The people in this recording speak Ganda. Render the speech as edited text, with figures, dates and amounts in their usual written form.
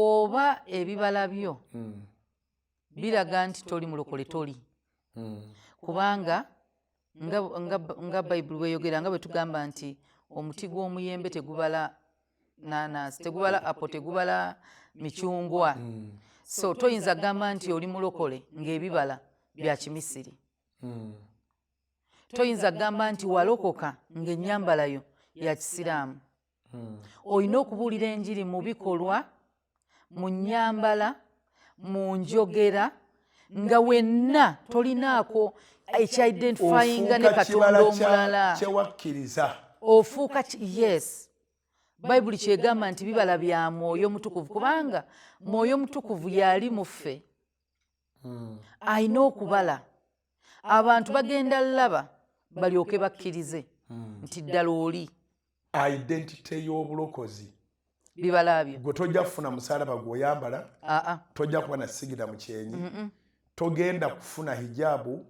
Oba ebibala byo biraga nti toli mulokole, toli. Kubanga nga Bayibuli bweyogera, nga bwe tugamba nti omuti gw'omuyembe tegubala nanasi, tegubala apple, tegubala micungwa. So toyinza kugamba nti oli mulokole ng'ebibala bya Kimisiri. Toyinza kugamba nti walokoka ng'ennyambalayo ya Kisiraamu. Olina okubuulira enjiri mu bikolwa, mu nnyambala, mu njogera, nga wenna tolinaako ekyidentifyinga ne Ofuuka Katonda kibala omulala. Kyewakkiriza. Ofuuka yes, Bayibuli kyegamba nti bibala bya Mwoyo Mutukuvu, kubanga Mwoyo Mutukuvu yali mu ffe, alina okubala. Abantu bagenda laba balyoke bakkirize nti ddala oli. Identity y'obulokozi. Bibala byo. Gwe tojja kufuna musalaba gweoyambala. Aa. Tojja kuba na sigida mu kyenyi, togenda kufuna hijabu.